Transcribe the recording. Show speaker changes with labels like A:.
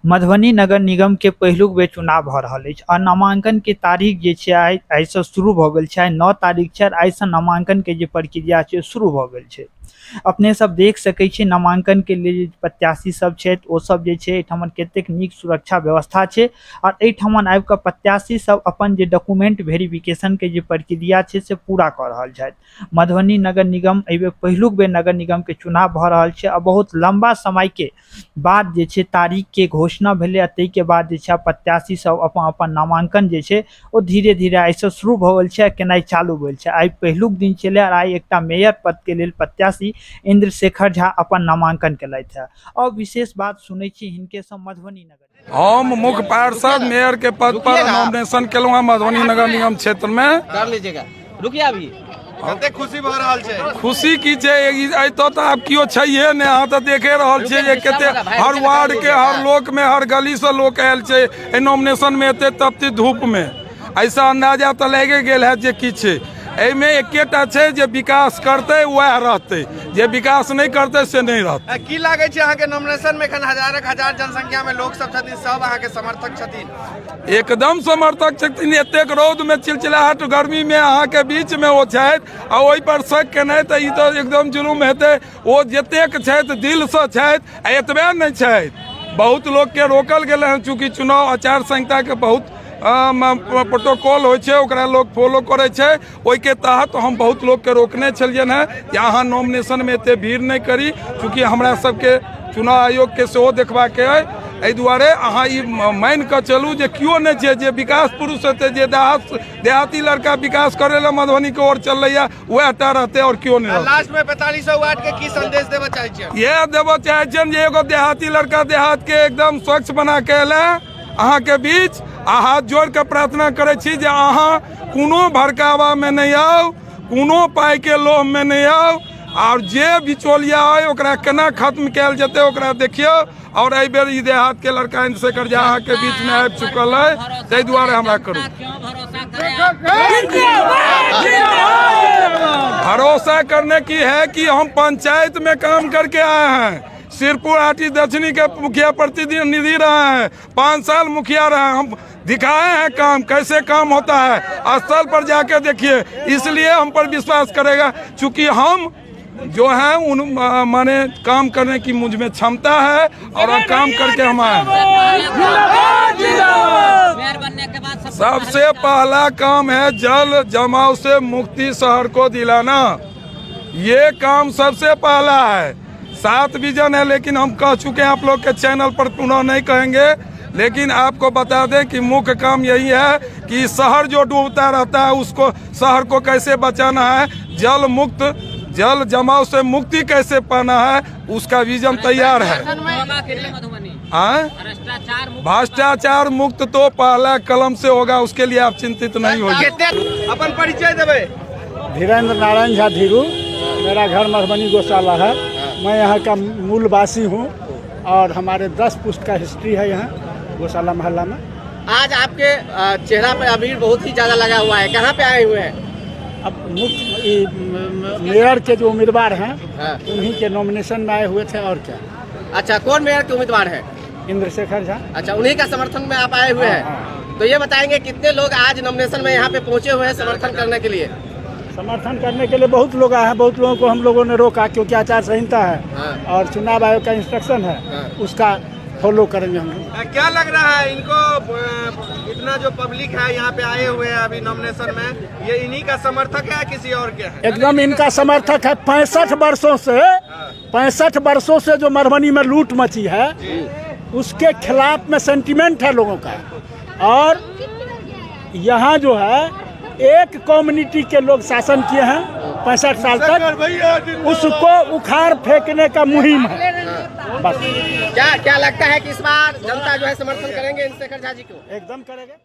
A: मधुबनी नगर निगम के पहिलुक बेर चुनाव भऽ रहल अछि आ नामांकन के तारीख जे छै आइसँ शुरू भऽ गेल छै। आइ 9 तारीख छै आओर आइसँ नामांकन के जे प्रक्रिया छै शुरू भऽ गेल छै। अपने सब देख सकै छी नामांकन के लेल जे प्रत्याशी सब छथि ओ सब जे छै एहिठाम कतेक नीक सुरक्षा व्यवस्था छै आओर एहिठाम आबि कऽ प्रत्याशी सब अपन जे डॉक्यूमेंट वेरिफिकेशन के जे प्रक्रिया छै से पूरा कऽ रहल छथि। मधुबनी नगर निगम एहि बेर पहिलुक बेर नगर निगम के चुनाव भऽ रहल छै आ बहुत लम्बा समय के बाद जे छै तारीख के घोषणा भेलै आ ताहिके बाद जे छै प्रत्याशी सब अपन अपन नामांकन जे छै ओ धीरे धीरे आइसँ शुरू भऽ गेल छै आ केनाइ चालू भेल छै। आइ पहिलुक दिन छलै आओर आइ एकटा मेयर पदके लेल प्रत्याशी इंद्रशेखर झा अपन नामांकन केलथि हेँ। आओर विशेष बात सुनै छी हिनकेसँ मधुबनी नगर।
B: हम मुख्य पार्षद मेयर के पद पर नॉमिनेशन केलहुँ हैं मधुबनी नगर निगम क्षेत्र में।
C: कर लीजिएगा, रुकिए अभी।
D: कते खुशी भऽ रहल छै?
B: खुशी की छै, एतऽ तऽ आब केओ छैहे नहि। अहाँ तऽ देखे रहल छियै जे कते हर वार्ड के हर लोक में हर गली से लोक आयल छै एहि नॉमिनेशन में। एते तपती धूप में ऐसा अंदाजा तऽ लागि गेल है जे की छै एहिमे। एकेटा छै जे विकास करतै वएह रहतै, जे विकास नहि करतै से नहि रहतै।
D: की लागै छै अहाँके नॉमिनेशन में एखन हजारक हजार जनसंख्या में लोक सब छथिन, सब अहाँके समर्थक छथिन?
B: एकदम समर्थक छथिन। एतेक रौद में, चिलचिलाहट गर्मी में अहाँके बीच में ओ छथि आ ओहि पर शक केनाइ तऽ ई तऽ एकदम जुलुम हेतै। ओ जतेक छथि दिलसँ छथि आ एतबे नहि छथि, बहुत लोकके रोकल गेलै हँ। चूँकि चुनाव आचार संहिताके बहुत प्रोटोकॉल होइ छै, ओकरा लोक फॉलो करै छै, ओहिके तहत हम बहुत लोकके रोकने छलियनि हेँ जे अहाँ नॉमिनेशनमे एते भीड़ नहि करी, चूँकि हमरा सबके चुनाव आयोगके सेहो देखबाके अइ। एहि दुआरे अहाँ ई मानि कऽ चलू जे केओ नहि छै, जे विकास पुरुष हेतै, जे देहाती लड़का विकास करै लए मधुबनीके ओर चललैए, वएह टा रहतै आओर केओ नहि रहतै।
D: लास्ट में 4500 वार्ड के की संदेश देबऽ चाहै छियै?
B: इएह देबऽ चाहै छियनि जे एगो देहाती लड़का देहात के एकदम स्वच्छ बना के एलै अहाँके बीच आ हाथ जोड़ि कऽ प्रार्थना करै छी जे अहाँ कोनो भड़कावामे नहि आउ, कोनो पाइके लोभमे नहि आउ आओर जे बिचौलिया अइ ओकरा केना खत्म कयल जेतै ओकरा देखियौ। आओर एहि बेर ई देहातके लड़का इंद्रशेखर झा अहाँके बीचमे आबि चुकल अइ, ताहि दुआरे हमरा करू भरोसा। करने की है कि हम पंचायत में काम करके आए हैं, सिरपुर हाटी दक्षिणी के मुखिया प्रतिनिधि रहे हैं, 5 साल मुखिया रहे हैं, हम दिखाए हैं काम कैसे काम होता है, स्थल पर जाके देखिए। इसलिए हम पर विश्वास करेगा, चूँकि हम जो है उन माने काम करने की मुझ में क्षमता है और काम करके हम आए हैं। सबसे पहला काम है जल जमाव से मुक्ति शहर को दिलाना, ये काम सबसे पहला है। 7 विजन है, लेकिन हम कह चुके हैं आप लोग के चैनल पर, पुनः नहीं कहेंगे, लेकिन आपको बता दें कि मुख्य काम यही है कि शहर जो डूबता रहता है उसको, शहर को कैसे बचाना है, जल मुक्त, जल जमाव से मुक्ति कैसे पाना है, उसका विजन तैयार है। भ्रष्टाचार मुक्त तो पहला कलम से होगा, उसके लिए आप चिंतित नहीं होइए।
D: अपन परिचय देबै।
E: धीरेन्द्र नारायण झा धीरू, मेरा घर मधुबनी गौशाला है। मैं यहाँ का मूलवासी हूँ और हमारे 10 पुश्त का हिस्ट्री है यहाँ गौशाला मोहल्ला में।
C: आज आपके चेहरा पर अबीर बहुत ही ज़्यादा लगा हुआ है, कहाँ पे आए हुए हैं?
E: अब मुख्य मेयर के जो उम्मीदवार हैं उन्हीं के नॉमिनेशन में आए हुए थे और क्या।
C: अच्छा, कौन मेयर के उम्मीदवार हैं?
E: इंद्रशेखर झा।
C: अच्छा, उन्हीं का समर्थन में आप आए हुए हैं। तो ये बताएंगे कितने लोग आज नॉमिनेशन में यहाँ पे पहुँचे हुए हैं समर्थन करने के लिए?
E: समर्थन करने के लिए बहुत लोग आए हैं, बहुत लोगों को हम लोगों ने रोका क्योंकि आचार संहिता है और चुनाव आयोग का इंस्ट्रक्शन है, उसका फॉलो करेंगे हम लोग।
D: क्या लग रहा है इनको, इतना जो पब्लिक है यहाँ पे आए हुए हैं अभी नॉमिनेशन में, ये इन्हीं का समर्थक है या किसी और के है?
E: एकदम इनका समर्थक है। 65 वर्षों से 65 वर्षों से जो मधुबनी में लूट मची है उसके खिलाफ में सेंटिमेंट है लोगों का। और यहाँ जो है एक कम्युनिटी के लोग शासन किए हैं 65 साल तक, उसको उखाड़ फेंकने का मुहिम है बस।
C: क्या क्या लगता है कि इस बार जनता जो है समर्थन करेंगे इंद्रशेखर झा जी को?
E: एकदम करेंगे।